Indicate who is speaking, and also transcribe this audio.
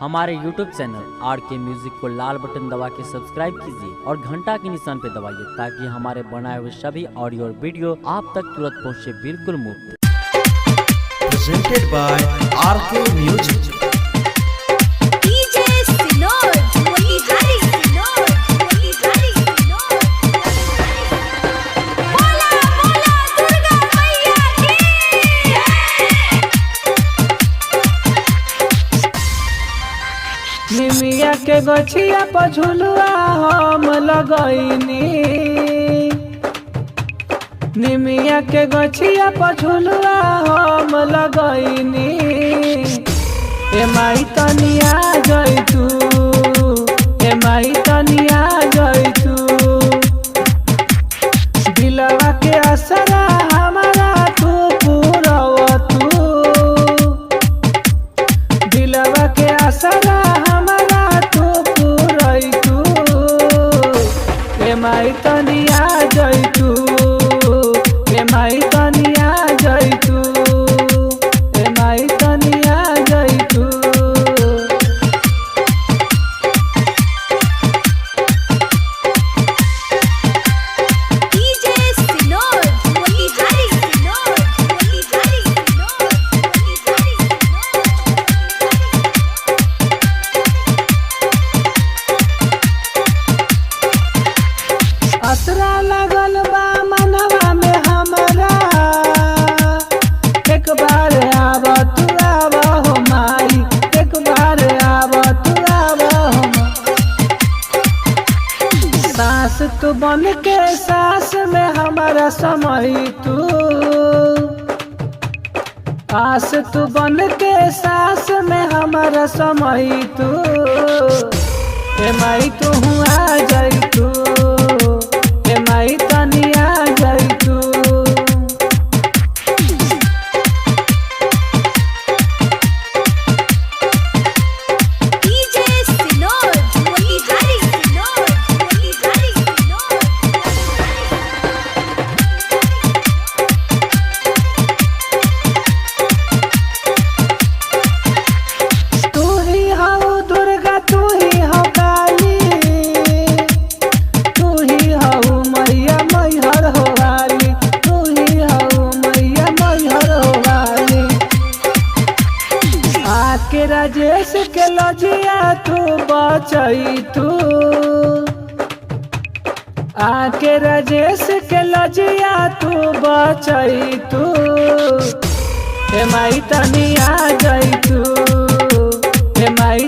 Speaker 1: हमारे YouTube channel R K music को लाल button दबा के सब्सक्राइब कीजिए और घंटा के निशान पर दबाइए ताकि हमारे बनाए हुए सभी ऑडियो और वीडियो आप तक तुरंत पहुंचे बिल्कुल मुफ्त।
Speaker 2: Presented by RK Music.
Speaker 3: DJ Sinod, Motihari Sinod, Motihari Sinod. बोला बोला दुर्गा मैया की।
Speaker 4: निमिया के गछिया पर झुलुआ हम लगैनी। निमिया के गछिया पर झुलुआ हम लगैनी। ए माई तनिया जैतू, ए माई तनिया जैतू। दिलवा के असरा हमारा तू पूरव तू। दिलवा के असरा हमारा तू पुरैतू। ए माई तनिया जैतू, ए माई तनिया जैतू, ए माई तनिया जैतू।
Speaker 3: DJ Sinod, Motihari Sinod, Motihari Sinod, Motihari Sinod.
Speaker 4: असरा लगल बा मनवा में हमरा, एक बार आब तू आब हो माई, एक बार आब तू आब हो माई। सास तू बन के सास में हमारा समय तू, आस तू बन के सास में हमारा समय तू। ए माई तू आ जाई तू, ए माई तनिया जाई तू।
Speaker 3: DJ Sinod, Motihari Sinod, Motihari Sinod.
Speaker 4: तू ही हऊ दुर्गा, तू ही हऊ काली, तू ही हऊ मैया मैहर हो वाली, तू ही हऊ मैया मैहर हो वाली। आके राजेश के लजिया तू बचई तू, आके राजेश के लजिया तू बचई तू। ए माई तनिया जई तू, ए माई।